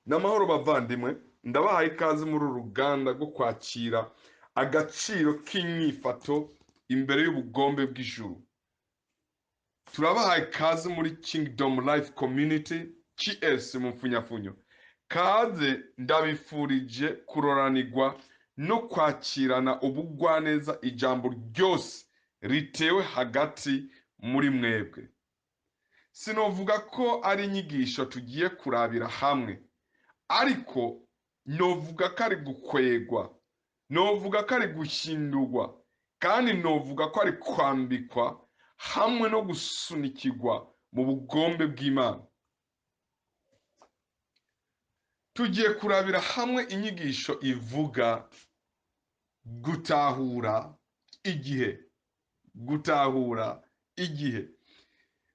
N'amahoro bavandimwe, ndabahaye ikaze muri uru ruganda rwo kwakira agaciro k'inyifato imbere y'ubugombe bw'ijuru. Turabahaye ikaze muri Kingdom Life Community, KS mu mfunyafunyo. Kaze, ndabifurije kuroranirwa no kwakirana ubugwaneza ijambo ryose ritewe hagati muri mwebwe. Sinovuga ko ari inyigisho tugiye kurabira hamwe, ariko novuga ko ari gukwegwa, novuga ko ari guhindurwa, kandi novuga ko ari kwambikwa hamwe no gusunikirwa mu bugombe bw'Imana. Tugiye kurabira hamwe inyigisho ivuga gutahura igihe. Gutahura igihe.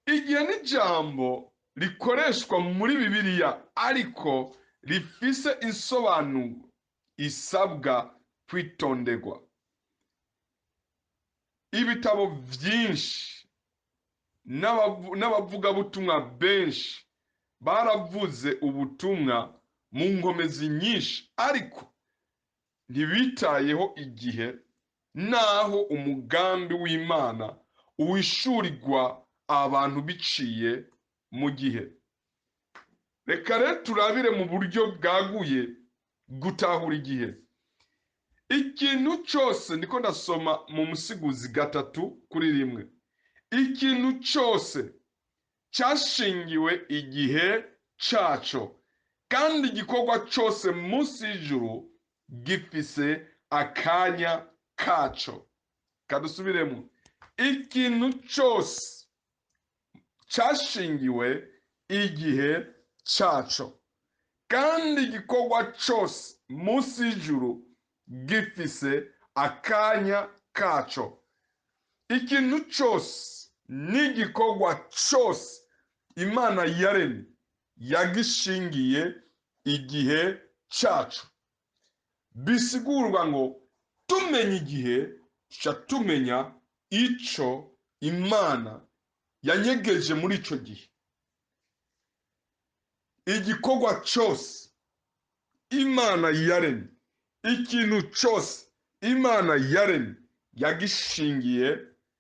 Igihe ni ijambo rikoreshwa muri Bibiliya, ariko rifise insobanuro isabwa kwitonderwa. Ibitabo vyinshi n'abavugabutumwa benshi baravuze ubutumwa mu nkomezi nyinshi, ariko ntibitayeho igihe naho umugambi w'Imana uwishurirwa abantu biciye mu gihe. Reka rero turabire mu buryo bwaguye gutahura igihe. Ikintu cyose, ndiko ndasoma mu Musiguzi 3:1, ikintu cyose cyashingiwe igihe cyaco, kandi igikorwa cyose munsi y'ijuru gifise akanya kaco. Kadusubiremo. Ikintu cyose cyashingiwe igihe cyaco, kandi igikorwa cyose munsi y'ijuru gifise akanya kaco. Ikintu cyose n'igikorwa cyose Imana yaremye yagishingiye igihe cyacu. Bisigurwa ngo tumenye igihe, tuca tumenya ico Imana yanyegeje muri ico gihe. Igikorwa cyose Imana yaremye, ikintu cyose Imana yaremye yagishingiye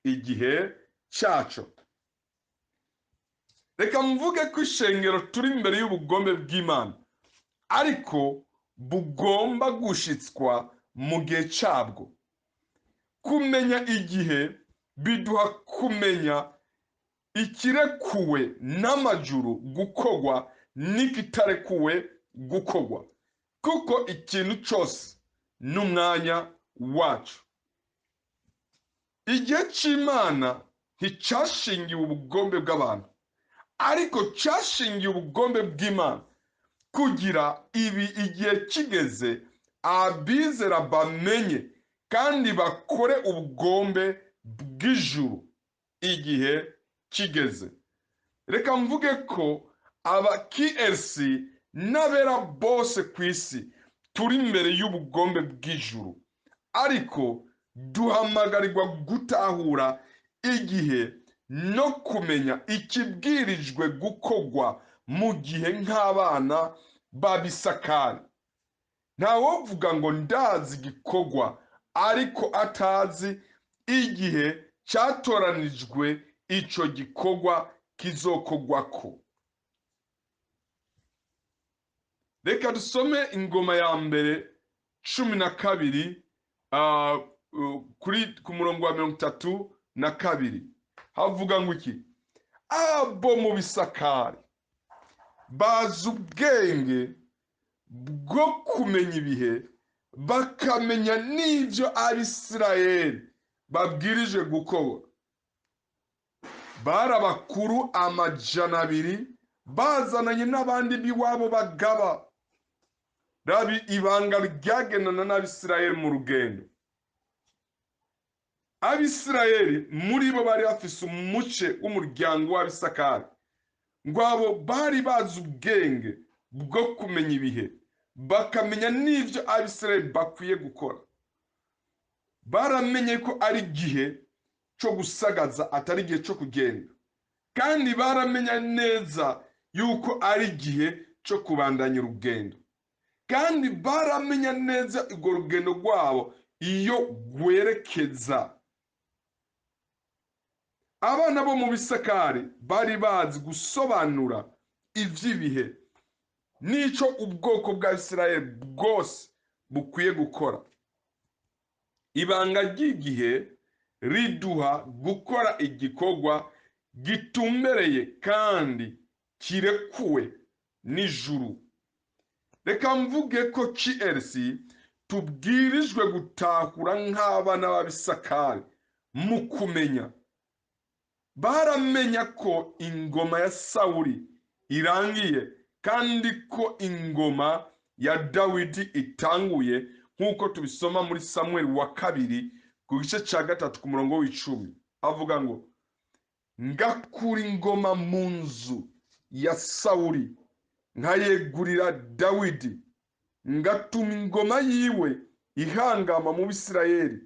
igihe cyaco. Reka mvuge ko ishengero turi imbere y'ubugombe bw'Imana, ariko bugomba gushitswa mu gihe cyabwo. Kumenya igihe biduha kumenya ikirekuwe n'amajuru gukorwa n'ikitarekuwe gukorwa, kuko ikintu cyose n'umwanya wacu. Igihe cy'Imana nticyashingiwe ubugombe bw'abantu, ariko cyashingiye ubugombe bw'Imana, kugira ibi igihe kigeze abizera bamenye kandi bakore ubugombe bw'ijuru igihe kigeze. Reka mvuge ko aba KLC n'abera bose ku isi turi imbere y'ubugombe bw'ijuru, ariko duhamagarirwa gutahura igihe no kumenya ikibwirijwe gukorwa mu gihe nk'abana b'Abisakari. Ntawovuga ngo ndazi igikorwa, ariko atazi igihe cyatoranijwe ico gikorwa kizokorwako. Reka dusome Ingoma ya mbere 12 kuri ku murongo wa 32. Havuga ngo iki? Abo mu Bisakari bazi ubwenge bwo kumenya ibihe, bakamenya n'ibyo Abisirayeli babwirije gukora. Bari abakuru 200 bazananye n'abandi b'iwabo bagaba. Rabi ibanga ryagenana n'Abisirayeli mu rugendo. Abisirayeli muri bo bari bafise umuce w'umuryango w'Abisakari, ngo abo bari bazi ubwenge bwo kumenya ibihe, bakamenya n'ibyo Abisirayeli bakwiye gukora. Baramenye ko ari igihe cyo gusagaza, atari igihe cyo kugenda, kandi baramenya neza yuko ari igihe cyo kubandanya urugendo, kandi baramenya neza urwo rugendo rwabo iyo rwerekeza. Abana bo mu Bisakari bari bazi gusobanura iby'ibihe n'icyo ubwoko bwa Isirayeli bwose bukwiye gukora. Ibanga ry'igihe riduha gukora igikorwa gitumbereye kandi kirekuwe n'ijuru. Reka mvuge ko CLC tubwirijwe gutahura nk'abana b'Abisakari mu kumenya. Baramenya ko ingoma ya Sawuli irangiye kandi ko ingoma ya Dawidi itanguye, nk'uko tubisoma muri Samuel wa kabiri ku gice cya 3 ku murongo w'10. Avuga ngo ngakura ingoma mu nzu ya Sawuli nkayegurira Dawidi, ngatuma ingoma yiwe ihangama mu Bisirayeli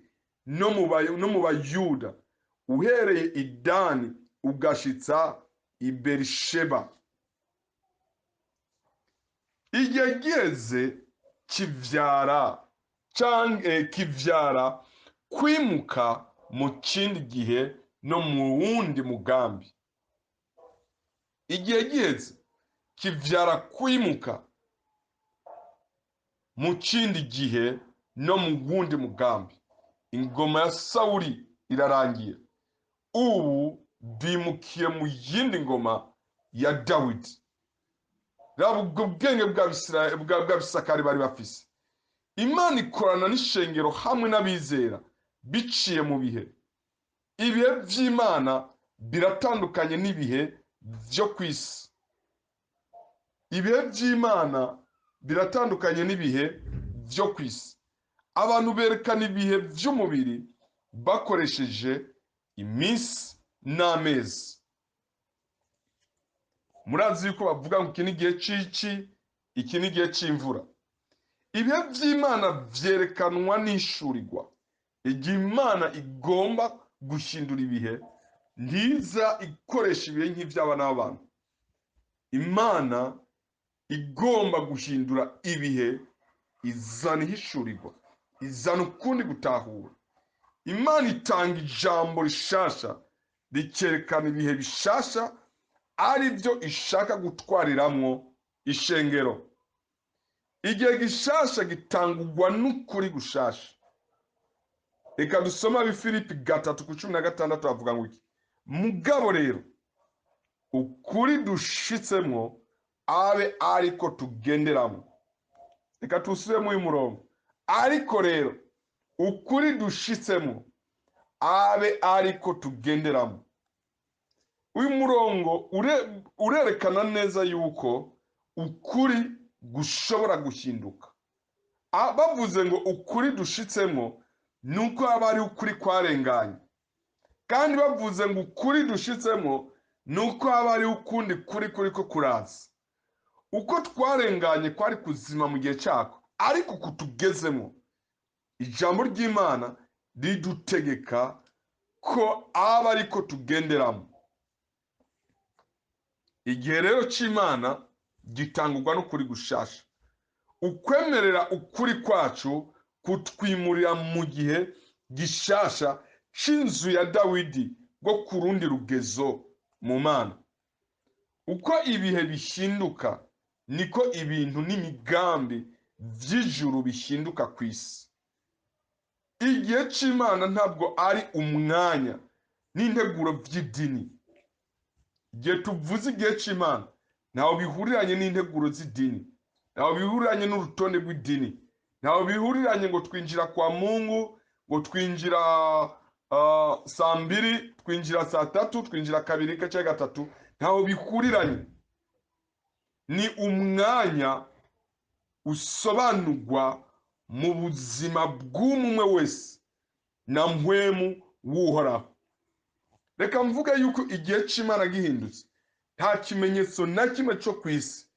no mu Bayuda, uhereye i Dani ugashitsa i Berisheba. Igihe giheze kivyara kwimuka mu kindi gihe no mu wundi mugambi. Igihe giheze kivyara kwimuka mu kindi gihe no mu wundi mugambi. Ingoma ya Sawuli irarangiye, ubu bimukiye mu yindi ngoma ya Dawidi. Ubwo bwenge bw'Abisakari bari bafise. Imana ikorana n'ishengero hamwe n'abizera biciye mu bihe. Ibihe by'Imana biratandukanye n'ibihe byo ku isi. Ibihe by'Imana biratandukanye n'ibihe byo ku isi. Abantu berekana ibihe by'umubiri bakoresheje iminsi n'amezi. Murazi yuko bavuga ngo iki ni igihe c'iki, iki ni igihe c'imvura. Ibihe by'Imana vyerekanwa n'ishurirwa. Igihe Imana igomba guhindura ibihe, ntiza ikoresha ibihe nk'ivy'abana b'abantu. Imana igomba guhindura ibihe, izana ihishurirwa, izana ukundi gutahura. Imana itanga ijambo rishasha rikerekana ibihe bishasha ari byo ishaka gutwariramwo ishengero. Igihe gishasha gitangurwa n'ukuri gushasha. Reka dusome Abifilipi 3:16, bavuga ngo iki: mugabo rero ukuri dushitsemwo abe ariko tugenderamo. Reka tusubiremo uyu murongo. Ariko rero ukuri dushitsemo abe ariko tugenderamo. Uyu murongo urerekana neza yuko ukuri gushobora guhinduka. Bavuze ngo ukuri dushitsemo nuko aba ari ukuri kwarenganye, kandi bavuze ngo ukuri dushitsemo nuko aba ari ukundi kuri kuri ko kuraza. Uko twarenganye kwari kuzima mu gihe cyako, ariko kutugezemo ijambo ry'Imana ridutegeka ko aba ariko tugenderamo. Igihe rero c'Imana gitangurwa n'ukuri gushasha. Ukwemerera ukuri kwacu kutwimurira mu gihe gishasha c'inzu ya Dawidi bwo ku rundi rugezo mu Mana. Uko ibihe bihinduka niko ibintu n'imigambi vy'ijuru bihinduka ku isi. Igihe c'Imana ntabwo ari umwanya n'integuro vy'idini. Igihe tuvuze igihe c'Imana ntaho bihuriranye n'integuro z'idini, ntaho bihuriranye n'urutonde rw'idini, ntaho bihuriranye ngo twinjira kwa Mungu, ngo twinjira saa 2, twinjira saa 3, twinjira 2 cyangwa 3, ntaho bihuriranye. Ni umwanya usobanurwa mu buzima bw'umwe wese na mpwemu w'Uhoraho. Reka mvuge yuko igihe c'Imana gihindutse nta kimenyetso na kimwe cyo ku isi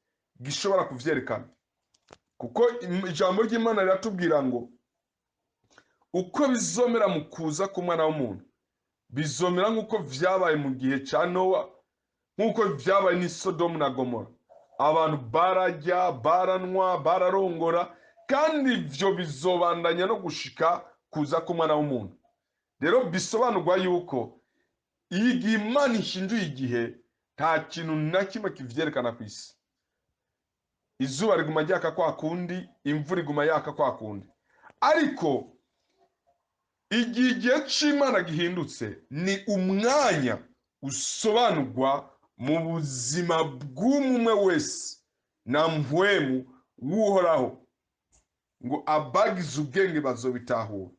gishobora kuvyerekana, kuko ijambo ry'Imana riratubwira ngo uko bizomera mu kuza k'umwana w'umuntu bizomera nk'uko vyabaye mu gihe ca Nowa, nk'uko vyabaye n'i Sodomu na Gomora. Abantu bararya, baranwa, bararongora, kandi ivyo bizobandanya no gushika kuza k'umwana w'umuntu. Rero bisobanurwa yuko igihe Imana ishinduye igihe, nta kintu na kimwe kivyerekana ku isi. Izuba riguma ryaka kwa kundi, imvura iguma yaka kwa kundi. Ariko igihe igihe c'Imana gihindutse, ni umwanya usobanurwa mu buzima bw'umwe wese na mpwemu w'Uhoraho, ngo abagize ubwenge bazobitahura.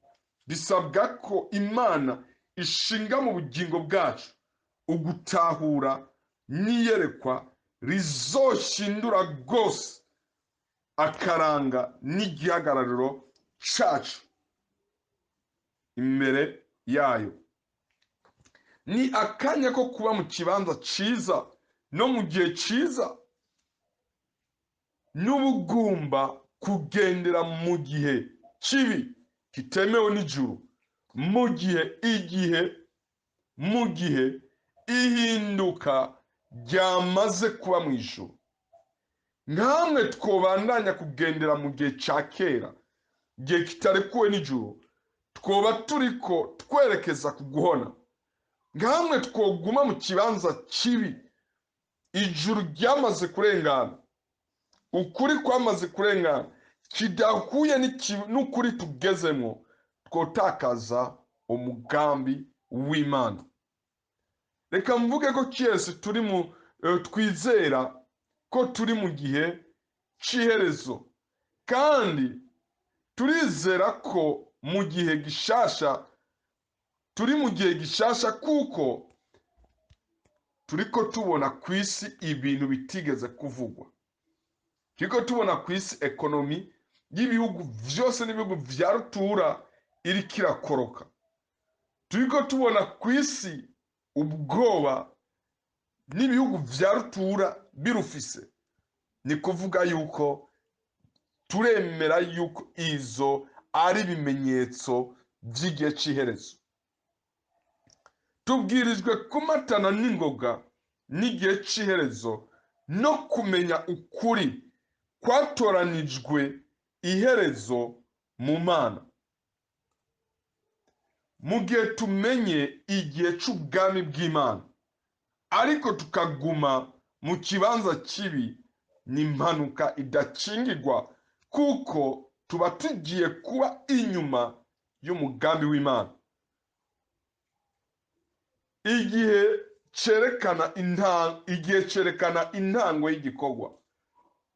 Bisabwa ko Imana ishinga mu bugingo bwacu ugutahura n'iyerekwa rizoshindura rwose akaranga n'igihagarariro cacu imbere yayo. Ni akanya ko kuba mu kibanza ciza no mu gihe ciza, n'ubugumba kugendera mu gihe kibi kitemewe n'ijuru, mu gihe igihe mu gihe ihinduka ryamaze kuba mu ijuru. Nkamwe twobandanya kugendera mu gihe ca kera, igihe kitarekuwe n'ijuru, twoba turiko twerekeza ku guhona. Nkamwe twoguma mu kibanza kibi, ijuru ryamaze kurengana, ukuri kwamaze kurengana, kidahuye n'ukuri tugezemwo, twotakaza umugambi w'Imana. Reka mvuge ko cyese turi mu twizera ko turi mu gihe c'iherezo, kandi turizera ko mu gihe gishasha turi mu gihe gishasha, kuko turiko tubona ku isi ibintu bitigeze kuvugwa. Turiko tubona ku isi ekonomi y'ibihugu vyose n'ibihugu vya rutura iriko irakoroka. Turiko tubona ku isi ubwoba n'ibihugu vya rutura birufise. Ni kuvuga yuko turemera yuko izo ari ibimenyetso vy'igihe c'iherezo. Tubwirijwe kumatana n'ingoga n'igihe c'iherezo no kumenya ukuri kwatoranijwe iherezo mu Mana. Mu gihe tumenye igihe c'ubwami bw'Imana, ariko tukaguma mu kibanza kibi, ni impanuka idakingirwa, kuko tuba tugiye kuba inyuma y'umugambi w'Imana. Igihe cerekana intango y'igikorwa.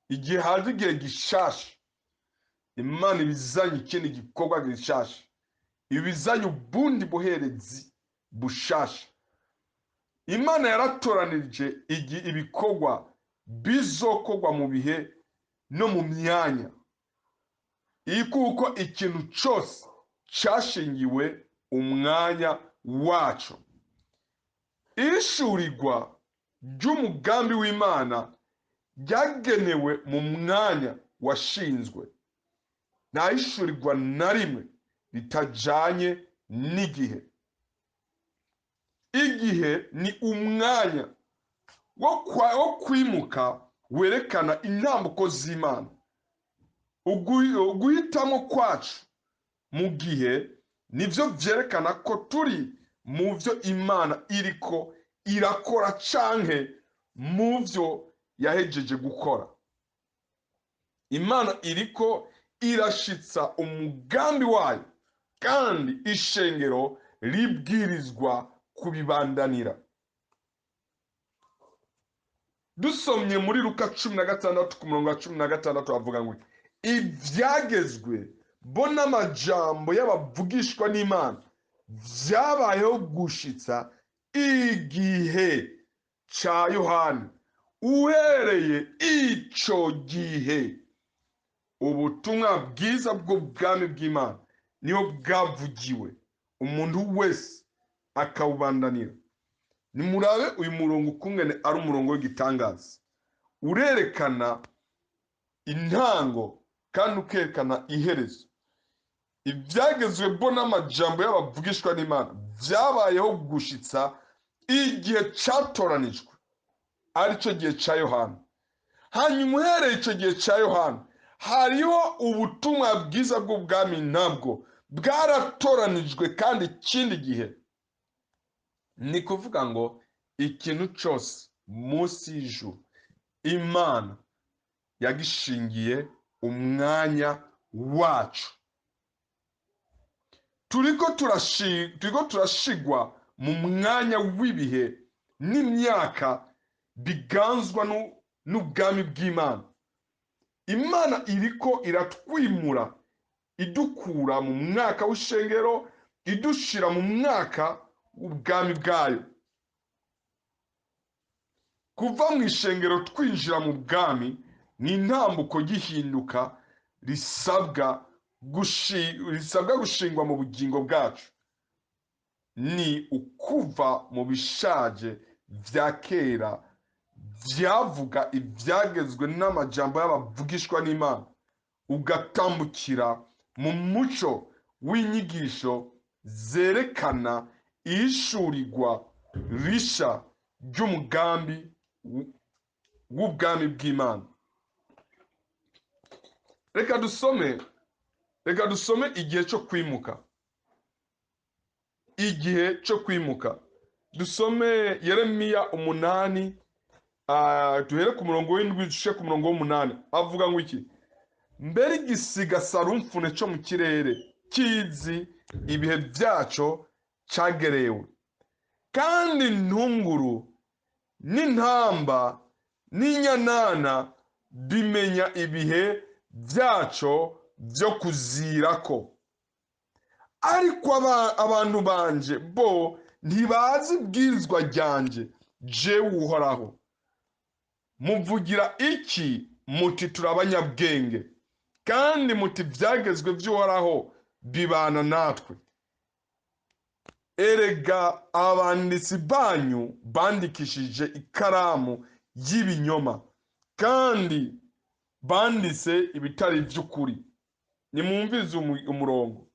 Igihe haje igihe gishasha, Imana ibizanye ikindi gikorwa gishasha, ibizanye ubundi buherezi bushasha. Imana yaratoranije ibikorwa bizokorwa mu bihe no mu myanya, kuko ikintu cose cashingiwe umwanya waco. Ishurirwa ry'umugambi w'Imana ryagenewe mu mwanya washinzwe. Nta ishurirwa na rimwe ritajanye n'igihe. Igihe ni umwanya wo kwimuka werekana intambuko z'Imana. Uguhitamo kwacu mu gihe nivyo vyerekana ko turi mu vyo Imana iriko irakora canke mu vyo yahejeje gukora. Imana iriko irashitsa umugambi wayo, kandi ishengero ribwirizwa kubibandanira. Dusomye muri Luka 16 ku murongo wa 16 avuga ngo ivyagezwe bo n'amajambo y'abavugishwa n'Imana vyabayeho gushitsa igihe ca Yohana. Uhereye ico gihe ubutumwa bwiza bw'ubwami bw'Imana niho bwavugiwe, umuntu wese akawubandanira. Nimurabe uyu murongo ukungene ari umurongo w'igitangaza, urerekana intango kandi ukerekana iherezo. Ivyagezwe bo n'amajambo y'abavugishwa n'Imana vyabayeho gushitsa igihe catoranijwe, arico gihe ca Yohana. Hanyuma uhereye icyo gihe cya Yohana, hariho ubutumwa bwiza bw'ubwami, nabwo bwaratoranijwe. Kandi ikindi gihe ni kuvuga ngo ikintu cyose munsi y'ijuru Imana yagishingiye umwanya wacu. Turiko turashigwa mu mwanya w'ibihe n'imyaka biganzwa n'ubwami bw'Imana. Imana iriko iratwimura, idukura mu mwaka w'ishengero, idushira mu mwaka w'ubwami bwayo. Kuva mu ishengero twinjira mu bwami ni intambuko gihinduka risabwa gushingwa mu bugingo bwacu. Ni ukuva mu bishaje vya kera vyavuga ivyagezwe n'amajambo y'abavugishwa n'Imana, ugatambukira mu muco w'inyigisho zerekana ishurirwa risha ry'umugambi w'ubwami bw'Imana. Reka dusome igihe cyo kwimuka. Igihe cyo kwimuka. Dusome Yeremiya 8, duhere ku murongo w'indwi dushike ku murongo w'umunani. Avuga ngo iki? Mbere igisiga sarumfune cyo mu kirere kizi ibihe byaco cyagerewe, kandi intunguru n'intamba n'inyanana bimenya ibihe byaco byo kuzirako. Ariko abantu banje bo ntibazi ibwirizwa ryanje, jewe Uhoraho. Muvugira iki muti turabanyabwenge, kandi muti ibyagezwe by'Uhoraho bibana natwe? Erega abanditsi banyu bandikishije ikaramu y'ibinyoma, kandi banditse ibitari by'ukuri. Nimwumvize umurongo.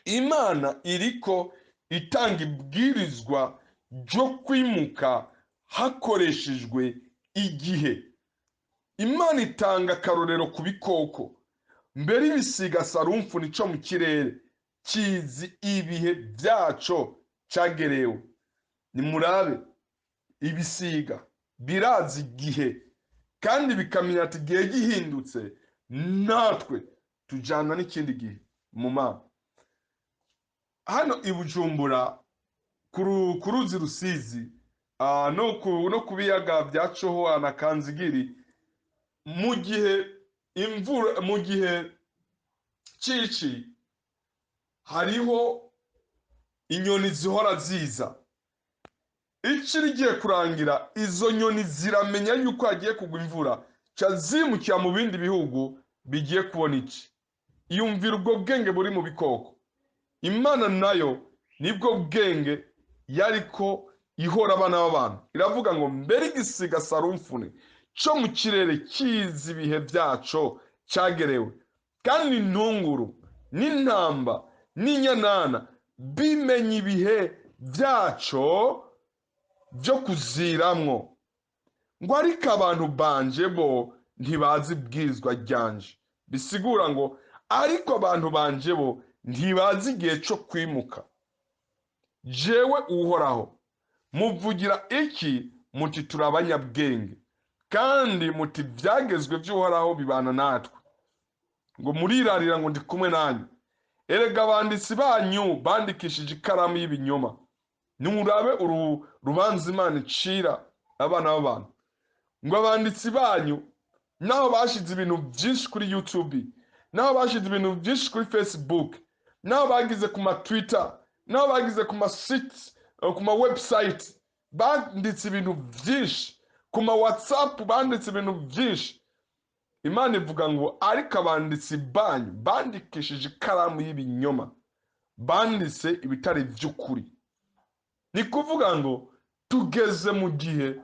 Imana iriko itanga ibwirizwa ryo kwimuka hakoreshejwe igihe. Imana itanga akarorero ku bikoko. Mbere ibisiga sarumfu nico mu kirere kizi ibihe byaco cyagerewe. Nimurabe, ibisiga birazi igihe kandi bikamenya ati igihe gihindutse natwe tujana n'ikindi gihe mu mana. Hano i Bujumbura ku ruzi Rusizi, no ku biyaga bya Cohoha na Kanzigiri, mu gihe imvura, mu gihe cici, hariho inyoni zihora ziza. Ici rigiye kurangira, izo nyoni ziramenya yuko hagiye kugwa imvura, ca zimukira mu bindi bihugu bigiye kubona iki. Iyumvira ubwo bwenge buri mu bikoko. Imana nayo nibwo bwenge yariko ihora abana b'abantu. Iravuga ngo mbere igisiga sarumfune cyo mu kirere kizi ibihe byaco cyagerewe, kandi intunguru n'intamba n'inyanana bimenya ibihe byaco byo kuziramwo. Ngo ariko abantu banje bo ntibazi ibwirizwa ryanje. Bisigura ngo ariko abantu banje bo ntibazi igihe cyo kwimuka. Jewe Uhoraho, muvugira iki muti turabanyabwenge, kandi muti ibyagezwe by'Uhoraho bibana natwe? Ngo murirarira ngo ndi kumwe nanyu. Erega abanditsi banyu bandikishije ikaramu y'ibinyoma. Nimurabe urubanza Imana icira abana b'abantu. Ngo abanditsi banyu naho bashize ibintu byinshi kuri YouTube, naho bashize ibintu byinshi kuri Facebook, naho bagize ku ma Twitter, naho bagize ku ma sites, ku ma website, banditse ibintu byinshi, ku ma WhatsApp banditse ibintu byinshi. Imana ivuga ngo ariko abanditsi banyu bandikishije ikaramu y'ibinyoma, banditse ibitari by'ukuri. Ni kuvuga ngo tugeze mu gihe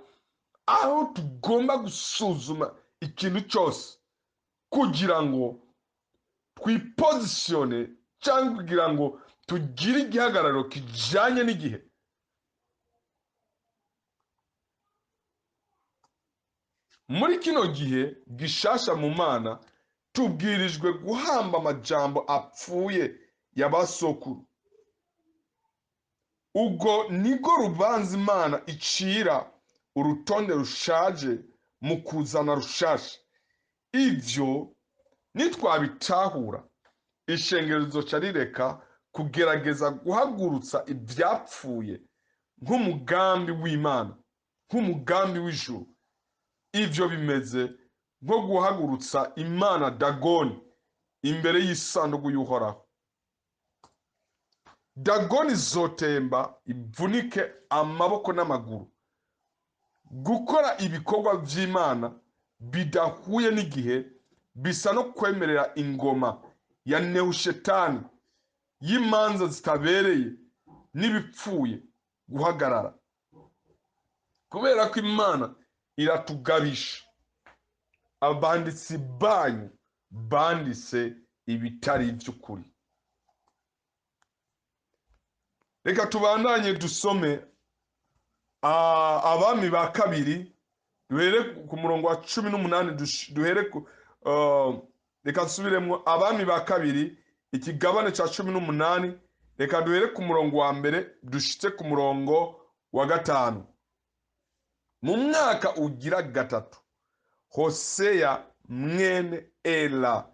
aho tugomba gusuzuma ikintu cyose kugira ngo twipozisiyone, cyangwa kugira ngo tugire igihagararo kijyanye n'igihe. Muri kino gihe gishasha mu Mana, tubwirijwe guhamba amajambo apfuye ya basokuru. Ubwo nibwo rubanza Imana icira urutonde rushaje mu kuzana rushasha. Ivyo nitwabitahura, ishengero rizoca rireka kugerageza guhagurutsa ivyapfuye nk'umugambi w'Imana, nk'umugambi w'ijuru. Ivyo bimeze nko guhagurutsa Imana Dagoni imbere y'isanduku y'Uhoraho. Dagoni izotemba ivunike amaboko n'amaguru. Gukora ibikorwa vy'Imana bidahuye n'igihe bisa no kwemerera ingoma ya Nehushetani y'imanza zitabereye n'ibipfuye guhagarara. Kubera ko Imana iratugabisha, abanditsi banyu banditse ibitari ivy'ukuri. Reka tubandanye dusome Abami ba kabiri, duhere ku murongo wa 18, duhere ku reka nsubiremwo Abami ba kabiri ikigabane ca 18, reka duhere ku murongo wa 1 dushitse ku murongo wa 5. Mu mwaka ugira 3, Hoseya mwene Ela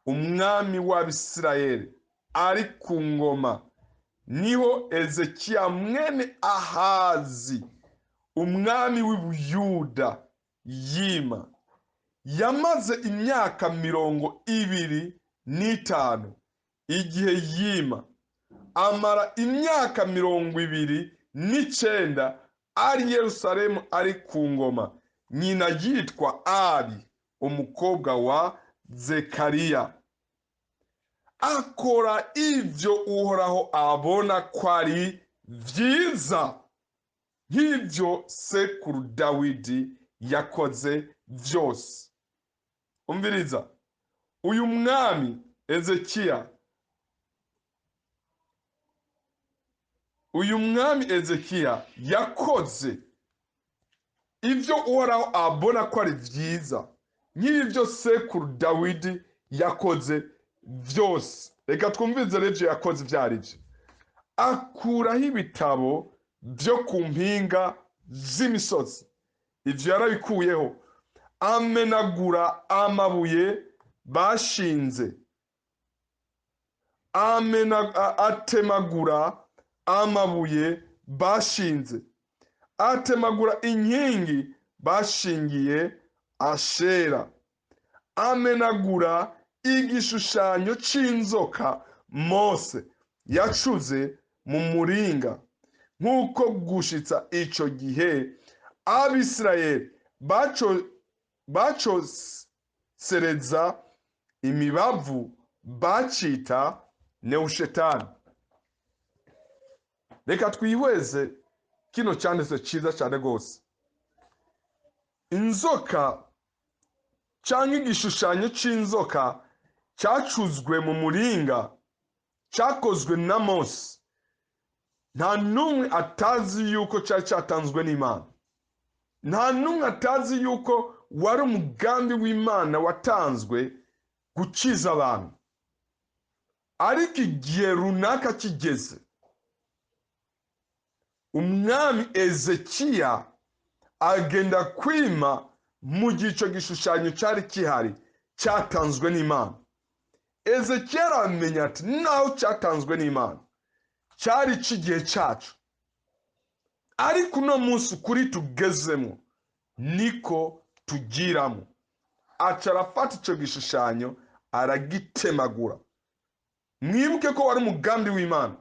umwami w'Abisirayeli ari ku ngoma, niho Ezekiya mwene Ahazi umwami w'Ubuyuda yima. Yamaze imyaka 25 igihe yima, amara imyaka 29 ari Yerusalemu ari ku ngoma. Nyina yitwa Abi umukobwa wa Zekariya. Akora ivyo Uhoraho abona ko ari vyiza, nk'ivyo sekuru Dawidi yakoze vyose. Umviriza, uyu mwami Ezekiya, yakoze ivyo Uhoraho abona ko ari vyiza, nk'ivyo sekuru Dawidi yakoze vyose. Reka twumvize rero ivyo yakoze ivyari vyo. Akuraho ibitabo vyo ku mpinga z'imisozi, ivyo yarabikuyeho. Amenagura amabuye bashinze, atemagura amabuye bashinze, atemagura inkingi bashingiye Ashera, amenagura igishushanyo c'inzoka Mose yacuze mu muringa, nk'uko gushitsa ico gihe Abisirayeli bacosereza imibavu bacita Nehushetani. Reka twihweze kino cyanditse ciza cyane gose. Inzoka canke igishushanyo c'inzoka cacuzwe mu muringa, cakozwe na Mose, nta n'umwe atazi yuko cari catanzwe n'Imana. Nta n'umwe atazi yuko wari umugambi w'Imana watanzwe gukiza abantu. Ariko igihe runaka kigeze, umwami Ezekiya agenda kwima mu gihe ico gishushanyo cari kihari cyatanzwe n'Imana. Ezekiya aramenya ati naho cyatanzwe n'Imana cyari c'igihe cacu, ariko uno munsi kuri tugezemo niko tugiramo. Aca arafata ico gishushanyo aragitemagura. Mwibuke ko wari umugambi w'Imana,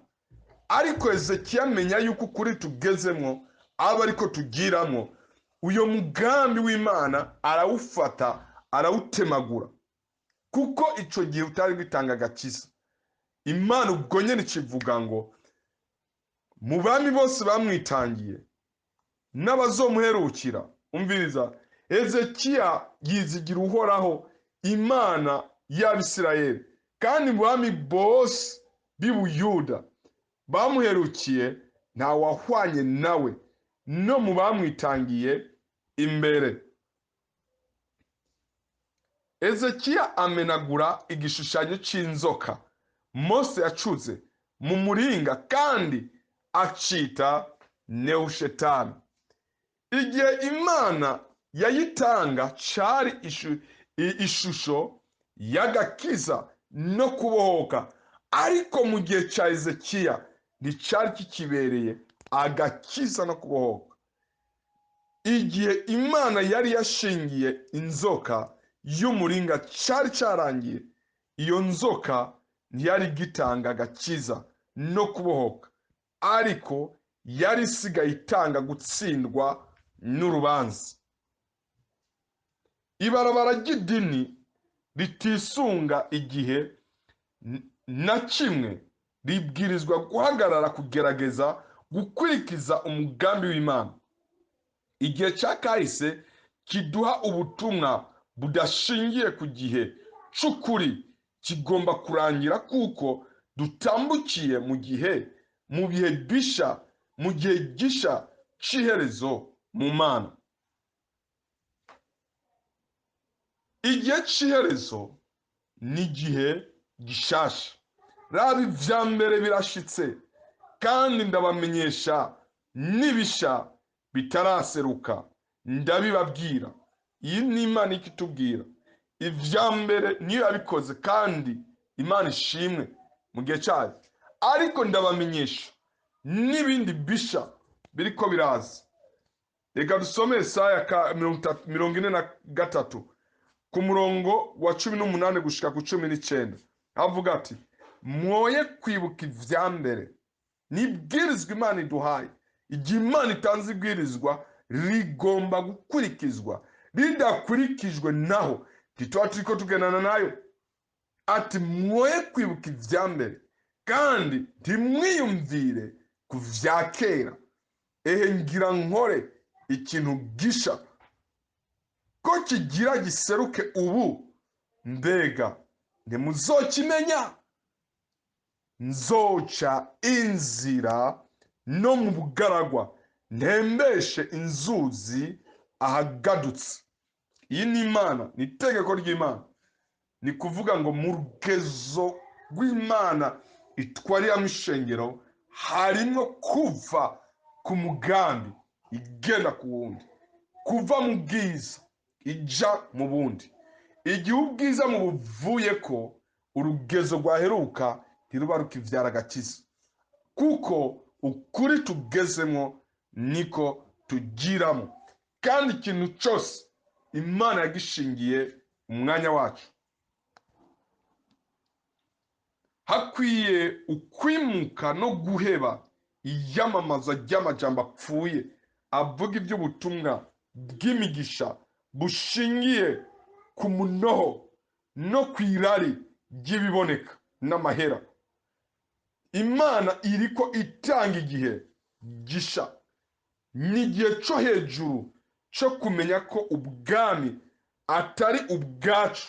ariko Ezekiya amenya yuko kuri tugezemo aba ariko tugiramo. Uyo mugambi w'Imana arawufata arawutemagura, kuko ico gihe utari gitanga agakiza. Imana ubwo nyene ikivuga ngo mu bami bose bamwitangiye n'abazomuherukira. Umviriza, Ezekiya yizigira Uhoraho Imana y'Abisirayeli, kandi mu bami bose b'i Buyuda bamuherukiye nta wahwanye nawe, no mu bamwitangiye imbere. Ezekiya amenagura igishushanyo c'inzoka Mose yacuze mu muringa kandi acita Nehushetani. Igihe Imana yayitanga cari ishusho y'agakiza no kubohoka, ariko mu gihe ca Ezekiya nticari kikibereye agakiza no kubohoka. Igihe Imana yari yashingiye inzoka y'umuringa cari carangiye. Iyo nzoka ntiyari igitanga agakiza no kubohoka, ariko yari isigaye itanga gutsindwa n'urubanza. Ibarabara ry'idini ritisunga igihe na kimwe ribwirizwa guhagarara kugerageza gukurikiza umugambi w'Imana. Igihe cya kahise kiduha ubutumwa budashingiye ku gihe c'ukuri kigomba kurangira, kuko dutambukiye mu gihe mu bihe bisha, mu gihe gisha c'iherezo mu Mana. Igihe c'iherezo ni igihe gishasha. Raba ivya mbere birashitse, kandi ndabamenyesha n'ibisha bitaraseruka ndabibabwira. Iyi ni Imana ikitubwira ivya mbere niyo yabikoze, kandi Imana ishimwe mu gihe cyayo. Ariko ndabamenyesha n'ibindi bisha biriko biraza. Reka dusome Yesaya 43 ku murongo wa 18 gushika ku 19. Avuga ati: mwoye kwibuka ivya mbere. Nibwirizwa Imana iduhaye. Igihe Imana itanze ibwirizwa rigomba gukurikizwa, ridakurikijwe naho ntituba turiko tugendana nayo. Ati: mwoye kwibuka ivya mbere kandi ntimwiyumvire ku vya kera. Ehe ngira nkore ikintu gisha ko kigira giseruke ubu, mbega ntimuzokimenya? Nzoca inzira no mu bugaragwa, ntembeshe inzuzi ahagadutse. Iyi ni Imana, ni itegeko ry'Imana. Ni kuvuga ngo mu rugezo rw'Imana itwariramo ishengero harimo kuva ku mugambi igenda ku wundi, kuva mu bwiza ija mu bundi. Igihe ubwiza mu buvuye ko urugezo rwaheruka ntiruba rukivyara agakiza, kuko ukuri tugezemo niko tugiramo. Kandi ikintu cyose Imana yagishingiye umwanya wacu. Hakwiye ukwimuka no guheba iyamamaza ry'amajambo apfuye avuga iby'ubutumwa bw'imigisha bushingiye ku munoho no ku irari ry'ibiboneka n'amahera. Imana iriko itanga igihe gisha. Ni igihe cyo hejuru cyo kumenya ko ubwami atari ubwacu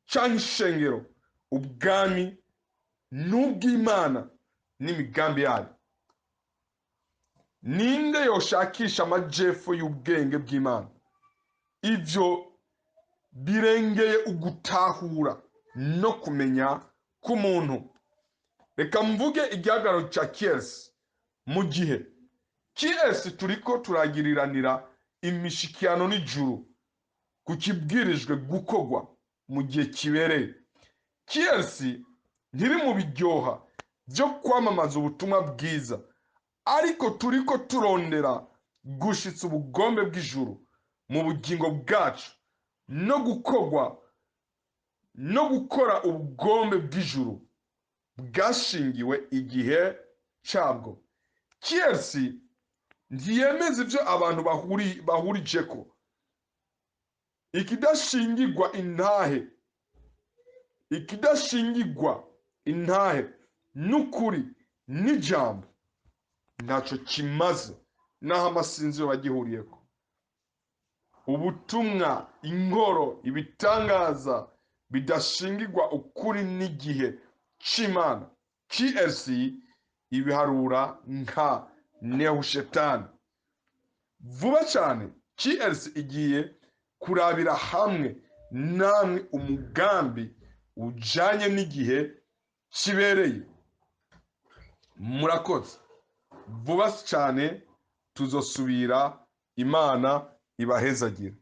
cyangwa ishengero. Ubwami n'ubw'Imana n'imigambi yayo. Ninde yoshakisha amajepfo y'ubwenge bw'Imana? Ivyo birengeye ugutahura no kumenya k'umuntu. Reka mvuge igihagararo cya Kiesi. Mu gihe Kiesi turiko turagiriranira imishikirano n'ijuru ku kibwirijwe gukogwa mu gihe kibereye. Kiesi ntiri mu biryoha byo kwamamaza ubutumwa bwiza, ariko turiko turondera gushitsa ubugombe bw'ijuru mu bugingo bwacu no gukogwa no gukora ubugombe bw'ijuru bwashingiwe igihe cyabwo. Kiesi ntiyemeza ibyo abantu bahurijeko. Ikidashingirwa intahe n'ukuri n'ijambo ntacyo kimaze, naho amasinzi yo bagihuriyeko. Ubutumwa, inkoro, ibitangaza bidashingirwa ukuri n'igihe c'Imana, KLC ibiharura nka Nehushetani. Vuba cyane KLC igiye kurabira hamwe Namwe umugambi ujanye n'igihe kibereye. Murakoze. Vuba cyane tuzosubira. Imana ibahezagire.